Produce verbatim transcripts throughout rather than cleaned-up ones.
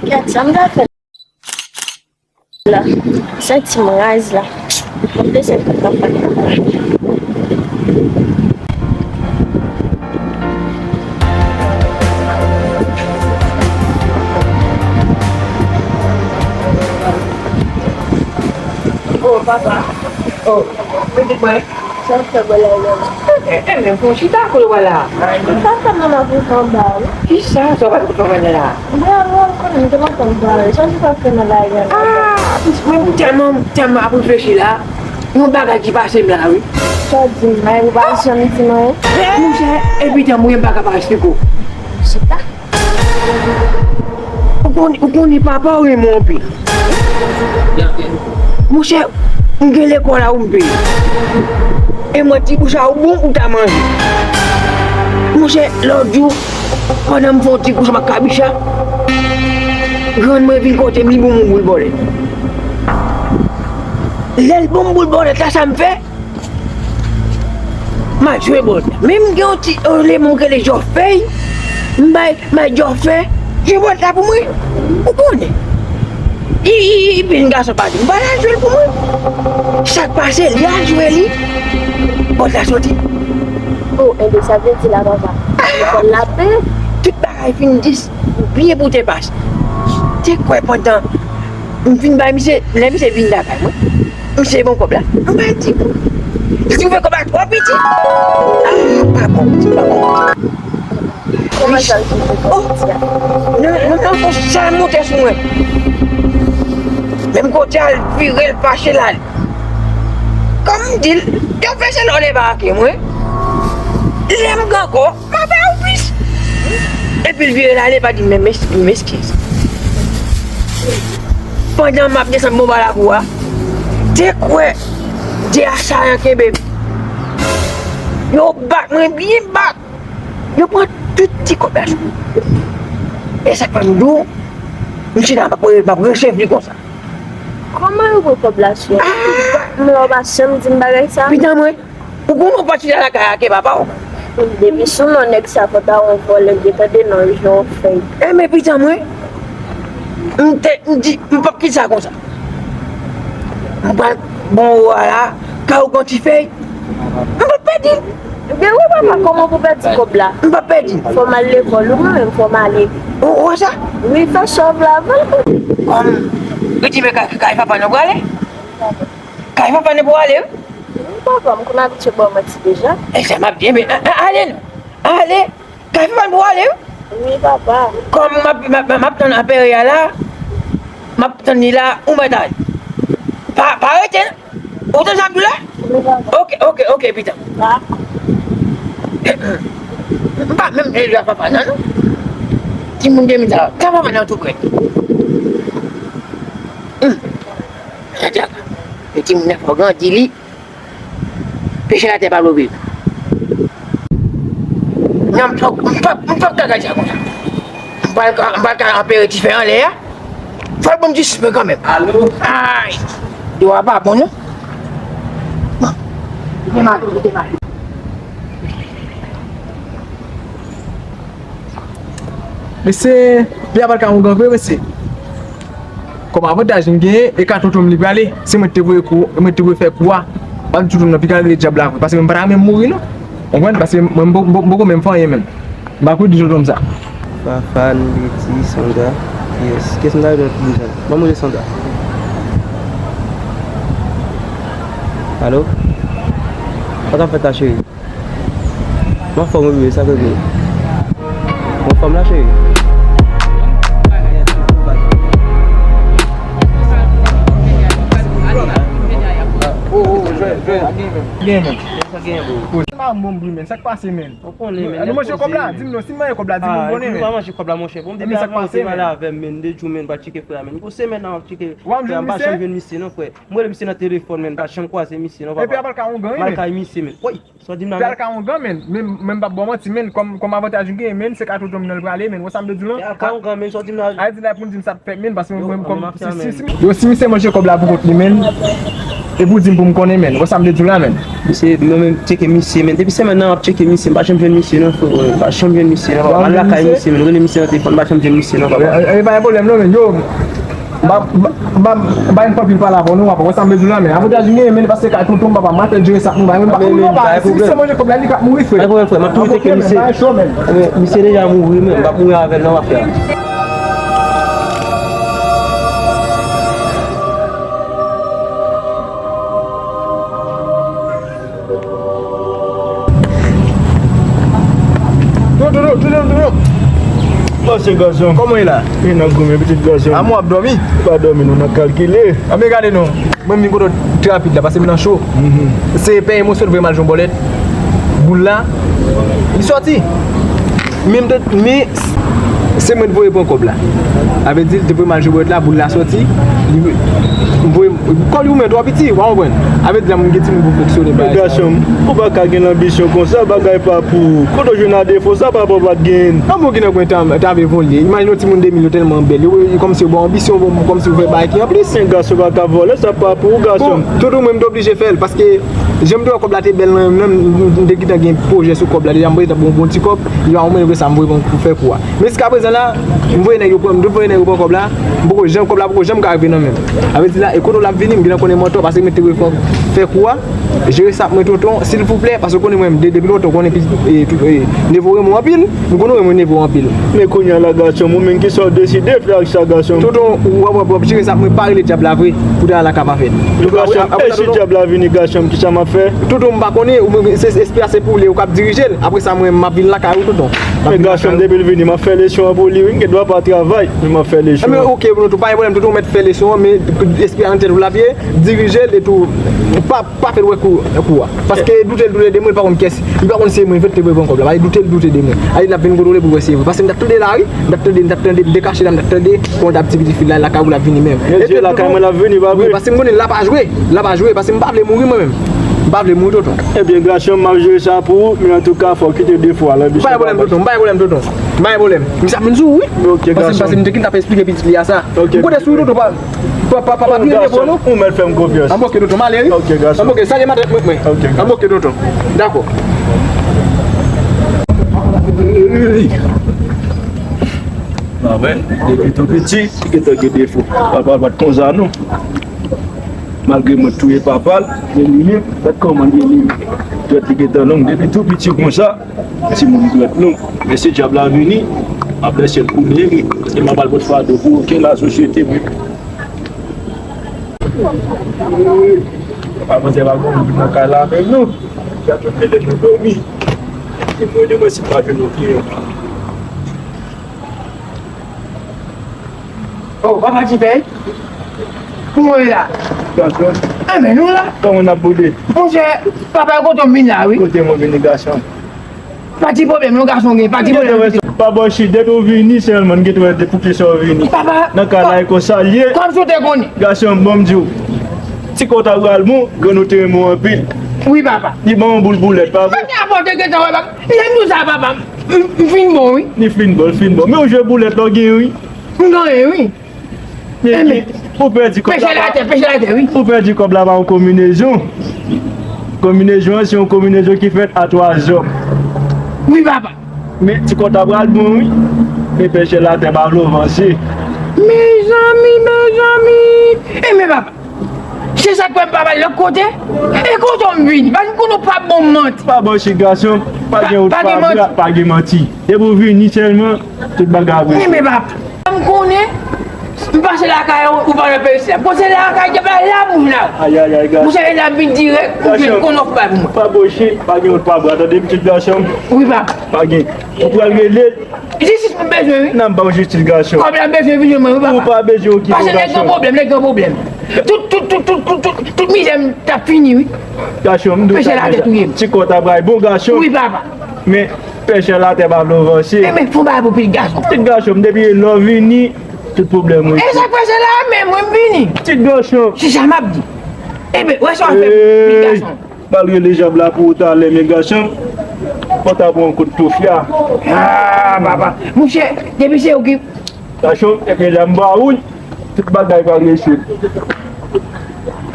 Gad sa m ta fè la. Santi m raz la. Mwen bezwen konn papa. Oh, papa. Oh, pitit mwen. Sa w fè bò la menm? E, e, men pou chita kou w la. Sa w fè manman pou fè anba a, wi. Kisa sa w fè pou fè anba la? Bravo, m konnen m te manke anba a. Sa w fè nan la a? Ah, mwen tèlman, tèlman ap reflechi la. Yon bagay ki pase m la, wi. Sa w di m, May, ou pa janm di mwen? Monchè, epi tan mwen pa ka pa eksplike w. Chita. Ou konn, ou konnen papa w renmen w anpil. Monchè, m gen lekòl a ou m peye. E mwen ti bouch a ou bon ou ta manje. Monchè, lòt jou, pandan m fè yon ti kouch ak kabicha, grann mwen vin kote m, li ban m yon boul bòlèt. Lè l ban m boul bòlèt la, sa m fè? M al jwe bòlèt la. Men m gen yon ti eleman k rele Jòfèy. M bay, m bay Jòfèy jwe bòlèt la pou mwen. Ou konnen. I, i, i, pi yon gason pa di m pa al jwe l pou mwen. Sa k pase, li al jwe li. Bòlèt la soti. Oh, enben, sa vle di la, papa. Lekòl la pen. Tout bagay fin dis byen pou te pase. Te kwè pandan m fin bay misye, lè misye vin lakay mwen. Misye ban m kòb la. M pa di pou. Li twouve kòb la twò piti. Ah, pa bon, ti pa bon. Kòman sa l twouve kòb piti a? Non, non, non, non, sa l monte sou mwen. Menm kote a l vire, l fache l ale. Kòm m di l, yo fè se lò l debake mwen. Lè m gen ankò, m a ba ou plis. Epi l vire l ale, pa di m menm eskiz. Pandan m ap desann bò ba lakou a, te kwè de asayan kenbe m. Yo bat mwen byen bat. Yo pran tout ti kòb la sou mwen. E sa k fè m di w, m chita m ap re-, m ap resevri konsa. Kòman yo pran kòb la sou ou? Ah! M la w pa janm di m bagay sa. Pitan mwen, ou konnen w pa chita lakay a ke papa w. Depi sou non nèg sa fò ta yon vòlè, m te tande non Jòfèy. Enben pitan mwen, m te, m di, m p ap kite sa konsa. M pral bon ou a la, ka ou gon ti fèy. M p ap pèdi. Ebyen wi papa, kòman pou pèdi kòb la? M p ap pèdi. Fò m al lekòl wi mwen menm, fò m ale. Ou, ou wè sa? Wi, fè sa w vle avè l. Kòm, ou di men kay, kay papa nou prale? Kay papa nou pou ale wi. Wi papa, m konn abitye ba w manti deja. E sa m ap di, men a, a, ale non. Ale. Kay papa n pou ale wi. Wi papa. Kòm m ap, m ap, m ap tann anperè a la, m ap tann li la, ou mèt ale. Pa, pa rete non. Ou tann sa m di w la? Wi papa. Oke, oke, oke, pitan. Pa. M pa menm rele a papa nan non. Timoun de mil sa, kay papa nan tou prè. Hum. Sa di a, e timoun nan fò grandi li. Peche atè pa love. Non, m p ap, m p ap, m p ap ka gade sa konsa. M pral ka, m pral ka anpere ti fè anlè a. Fò l ban m ti sispann kanmenm. Alo? Ay! Dwa pa bon, non? Bon. Kite m ale, kite m ale. Mesye, peyi a pral ka ongan vre, mesye. Kòm avantaj m genyen, e ka tonton m li prale. Se mwen ki te voye kou, mwen ki te voye fè kou a. Ban tonton m nan pi ka rele dyab la vre. Paske mwen pa ta renmen mouri non. Ou konprann? Paske mwen m poko menm fè anyen menm. M pa kwè di tonton m sa. Fafane, Leti, Sandra. Kiyès? Kiyès m ta rele nan tout bezwen? Ban m rele Sandra. Alo? Sa k ap fèt la, cheri? M anfòm wi bebe, sa k rive? Ou anfòm la cheri? Ou, ou, jwè, jwè, gen menm. Gen menm. Sa gen bro. Ou tèlman bon bri menm, sa k pase menm? Ou konnen menm. Nou manje kòb la, di m non, si m manje kòb la, di m non, konnen menm. Pa manje kòb la monchè. Bon, depi avan ou te pale avè m menm, de jou menm, m pa tcheke frè a menm. Gon semèn nan m ap tcheke frè a, m pa janm jwenn misye non frè. M rele misye nan telefòn menm, m pa janm kwaze misye non papa. Epi apral ka ongan wi menm. M al kay misye menm. Woy! Sa w di m la? Pral ka ongan menm. Men, men m p ap ba w manti menm, kòm, kòm avantaj m genyen menm, se ka tonton m nan l prale menm. Wè sa m vle di w lan? Pral ka ongan menm, sa w di m la? A di la pou n di m sa k fèt menm, paske mwen menm kòm si, si, si. Yo, si misye manje kòb la pou kont li menm, Epi w di m pou m konnen, menn. Wè sa m te di w la, menn. Misye, mwen menm tcheke misye, menn. Depi semèn nan, m ap tcheke misye. M pa janm jwenn misye, non, frè. M pa janm jwenn misye, non, frè. M al lakay misye, menn. M rele misye nan telefòn, m pa janm jwenn misye, non, frè. E, e, pa gen pwoblèm, non, menn. Yo, m pa, m pa, m pa, m pa gen anpil pale avè w, non, papa. Wè sa m te di w la, menn. Avantaj m genyen, menn, paske kay tonton m, papa, m ap jere sa ak nou, ba, menn, m pa pou nou, ba. Si se manje kòb la, li k ap mouri, frè. Pa gen pwoblèm, frè. M ap toujou tcheke misye. Misye deja mouri, menn. M p ap mouri avè l, non, frè. Yo, Dodo, Dodo, Dodo. Pase gason. Kòman w ye la? Vin nan goumen, pitit gason. A mwen w ap dòmi? Pa dòmi, non, n ap kalkile. Anben gade non. Mwen m vin kote w trè rapid la, paske m nan cho. Se pè emosyon voye m al jwenn bòlèt. Boul la, li sòti. Men m te, men se mwen t voye pran kòb la. A vle di, l te voye m al jwenn bòlèt la, boul la sòti. Li, m voye, kò li goumen twò piti, w a konprann. A vle di, la moun gen timoun pou fonksyone bagay sa. Men gason m, ou pa ka gen lanbisyon konsa, bagay pa pou ou. Kote w jwenn a defo sa, papa w pa t genyen? An bon ki nan kwen tan, tan vle volye. Imajine yon timoun de mil yo tèlman bèl. Yo, yo kòmsi yo ba w anbisyon, bon, kòmsi yo fè bagay ki anplis. Men gason pa ka vòlè, sa pa pou ou, gason m. Bon, tonton mwen, m te oblije fè l, paske jan m te wè kòb la te bèl nan men m, m te gentan gen pwojè sou kòb la deja, m voye bon, bon ti kòb, li pa yon mwen sa m voye pran pou fè kou a. Men jiskaprezan la, m voye nèg yo pran, m te voye nèg yo pran kòb la, m poko janm, kòb la poko janm ka rive nan men m. A vle di la, e kote w l ap vini, m gentan konnen mantò, paske m te voye fè, fè kou a, jere sa pou mwen tonton, silvouplè, paske w konnen mwen, de, depi lontan, w konnen pi, e, tou, e, neve w renmen w anpil, m konnen w renmen neve w anpil. Men kounye a la, gason m, ou menm kisa w deside fè ak sa, gason m? Tonton, w ap, w ap, w ap jere sa pou mwen, pa rele dyab la vre, pou ta la ka pa fèt. Tonton, gason m, apre, apre e sa, si tonton, dyab la vini, gason m, kisa m ap fè? Tonton, m pa konnen, ou menm, se, se espri a se pou ou li, ou k ap dirije l, apre sa, mwen, m ap vin lakay ou, tonton. M ap vin lakay ou. Men gason m, depi l vini, m ap fè leson an pou li, wi, m gen dwa pa travay, men m ap fè leson an. Ebyen, oke, tonton, pa gen pwoblèm, tonton, ou mèt fè leson an, men espri a nan tèt ou l ap ye, dirije l etou, pa, pa fè l wè kou, kou a. Paske doute l doute de mwen, li pa konn kiyès, li pa konn si se mwen vre ki te voye pran kòb la. Paske doute l doute de mwen. Ay, l ap vin kontwole pou l wè si se vre. Paske m t ap tande lari, m t ap tande, m t ap tande, m te kache la, m t ap tande, kòman t ap di pitit fi la, lakay ou l ap vini menm. Epi lakay mwen l ap vini, pa vre? Wi, paske m konnen l ap jwe, l ap jwe, paske m pa vle mouri mwen menm. M pa vle mouri, tonton. Ebyen, gason m, m ap jere sa pou ou, men antouka, fò w kite defo a, lanbisyon pa bay. Pa gen pwoblèm, tonton, pa gen pwoblèm, tonton. Pa gen pwoblèm. M sa vin sou ou, wi. Ok, gason m. Paske, paske m te gentan ap esplike pitit li a sa. Ok. M konnen sou ou, tonton, pa, pa, pa, pa gen defo, non. Ou mèt fè m konfyans. Anben, oke, tonton, m ale, wi. Ok, gason. Anben, oke, salye matant mwen, mwen. Ok, gason. Anben, oke, tonton. Dakò. Mwen, depi tou piti, li gentan gen defo. Papa l pa t konsa, non. Malgre mwen t touye papa l, men li menm, gad kòman li ye, li menm. Dwèt li gentan long depi tou piti konsa. Timoun dwèt long. Men si dyab la vini, m ap lèse l koule, wi. E m ap al pot fado pou okenn lasosyete, wi. Papa manzè pa gon moun nan kay la menm, non. Dyab yo mele nou dòmi. Timoun yo, mwen si m pa jwenn yon kliyan. Oh, papa Tipèy? Kouman w ye la? Gason. Enben, nou la. Kòman n ap boude? Monchè, papa, kote w vin la, wi. Kote mwen vini, gason? Pa ti pwoblèm, non, gason gen, pa ti pwoblèm. Pa bò chit, depi w vini sèlman, m gentan wè depi w te sot vini. Papa, nan kay la, e konsa l ye. Kòm si w te konnen. Gason, bon, m di w, ti kò w ta pral bon, grann ou te renmen w anpil. Wi, papa. Li ban w boul boulèt, pa vre? Kote a pòte gentan wè, papa? Lè m di w sa, papa, m, m fin bon, wi. Li fin bon, li fin bon. Men w jwe boulèt la, w gen, wi. M genyen, wi. Men, ou pèdi kòb la. Pechè latè, pechè latè, wi. Ou pèdi kòb la pa yon konbinezon. Konbinezon an, se yon konbinezon ki fèt a twa zòm. Wi, papa. Men ti kò w ta pral bon, wi. Men pechè latè pa vle w vanse. Mezanmi, mezanmi. E men, papa. Se sa k fè m pa bay lòt kote. E kote w m vini? Paske m konnen w pa bon manti. Pa bò chit, gason. Pa gen wout, pa gen manti. Depi w vini sèlman, tout bagay ap regle. Men papa, m konnen, m pase lakay ou, ou pa nan peyi sa. Bon, se lakay dyab la, la pou m la. Ayayay, gason. Ou se la m vin dirèk, ou vin konnen w pa bay pou mwen. Pa bò chit, pa gen wout, pa bwa, tande pitit gason m. Wi, papa. Pa gen. Ou pral rele l. Jistis m bezwen, wi. Non, m pa w jistis, gason. Kòb la m bezwen vini, mwen, wi, papa. Ou pa bezwen okipe w, gason. Paske nèg gen pwoblèm, nèg gen pwoblèm. Tout, tout, tout mizè m t ap fini, wi. Gason, m di w sa deja. Pechè latè touye m. Ti kò w ta pral bon, gason. Wi, papa. Men, pechè latè pa vle w vanse. Enben, fè yon bagay pou pitit gason. Pitit gason, depi lè w vini, tout pwoblèm rete. E sa k fè se la menm, mwen, m vini. Pitit gason. Se sa m ap di. Enben, wè sa w ap fè, pitit gason. M al rele dyab la pou ou talè, men gason, fò w ta pran yon kout toufya. Ah, papa. Monchè, depi se ou ki... Gason, epi lè m ba ou l, tout bagay pral rezoud.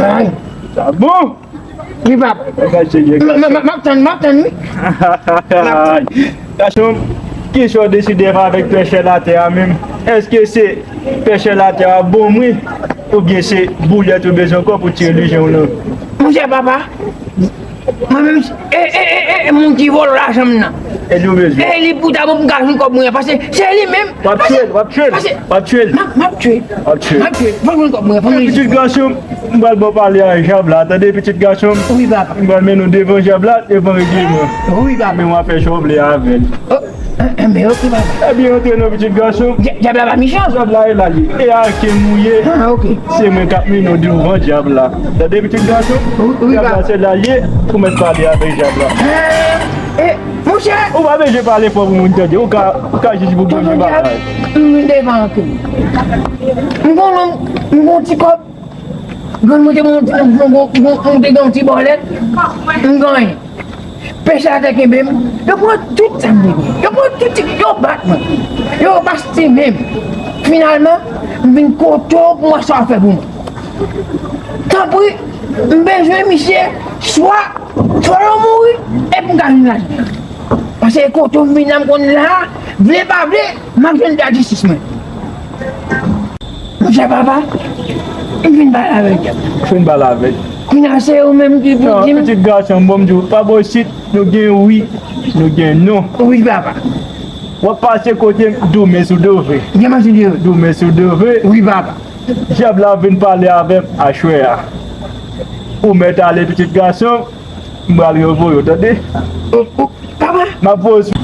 Ay. Sa bon? Wi, papa. Bagay serye, m ap tann, m ap tann, wi. Gason, kisa w deside fè avèk pè chèlatè a menm? Èske se pè chèlatè a bon mwen, oubyen se boulèt ou bezwen ankò pou tire lijen w nan? Monchè papa, mwen menm, e, e, e, e, e, moun ki vòlò lajan m nan. E li w bezwen? E li pou ta bon pou m ka jwenn kòb mwen an, paske se li menm. W ap tchwe l, w ap tchwe l, w ap tchwe l. M ap, m ap tchwe l. W ap tchwe l. M ap tjwe l. Fò m jwenn kòb mwen, fò m jwenn. Pitit gason m, m pral ba w pale a dyab la, tande pitit gason m. Wi, papa. M pral mennen w devan dyab la, devan règleman. Wi, papa. Men w a fè sa w vle avè l. Oh, eh, eh, men oke, papa. Ebyen, antre non, pitit gason m. Dya-, dyab la pa mechan. Dyab la e la l ye. E a ke m ou ye. Ah, oke. Se mwen k ap mennen w devan dyab la. Tande, pitit gason m. Wi, wi, papa. Dyab la se la l ye, ou mèt pale avèk dyab la. Eh, eh, monchè. Ou pa bezwen pale fò pou moun tande. Ou ka, ou ka jis boubon. Tonton dyab, m vin devan anpil. M konnen m gon ti kòb. Grann mwen te ban mwen, mwen te gen yon ti bòlèt. M ganyen. Pè chèlatè kenbe m. Yo pran tout sa m te gen. Yo pran tout ti, yo bat mwen. Yo pase menm. Finalman, m vin kote w pou m wè sa w ap fè pou mwen. Tanpri, m bezwen misye swa fò yo mouri epi m ka jwenn lajan. Paske kote w vin la, m konn la, vle pa vle, m ap jwenn dat jistis mwen. Monchè papa, m fin pale avèk dyab. Fin pale avèk. Kounye a se ou menm ki pou di m. Non, pitit gason m, bon m di w, pa bò isit, nou gen wi, nou gen non. Wi papa. W ap pase kote m, doumen sou dove. Doumen sou dove. Doumen sou dove. Wi papa. Dyab la vin pale avè m aswè a. Ou mèt ale, pitit gason. M pral revoye w, tande? O, o, papa. M ap voye w sou.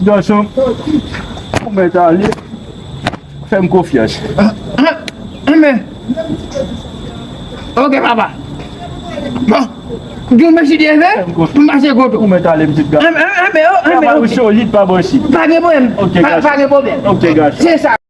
Gason, ou mèt ale. Fè m konfyans. Ah, ah, ah, men. Oke, papa. Bon. Di w mèsi de vè, m pase kote w. Ou mèt ale, pitit gason. Ah, ah, ah, men, oh, ah, men, oke. Ou solid, pa bò isit. Pa gen pwoblèm. Oke, gason. Pa gen pwoblèm. Oke, gason. Se sa.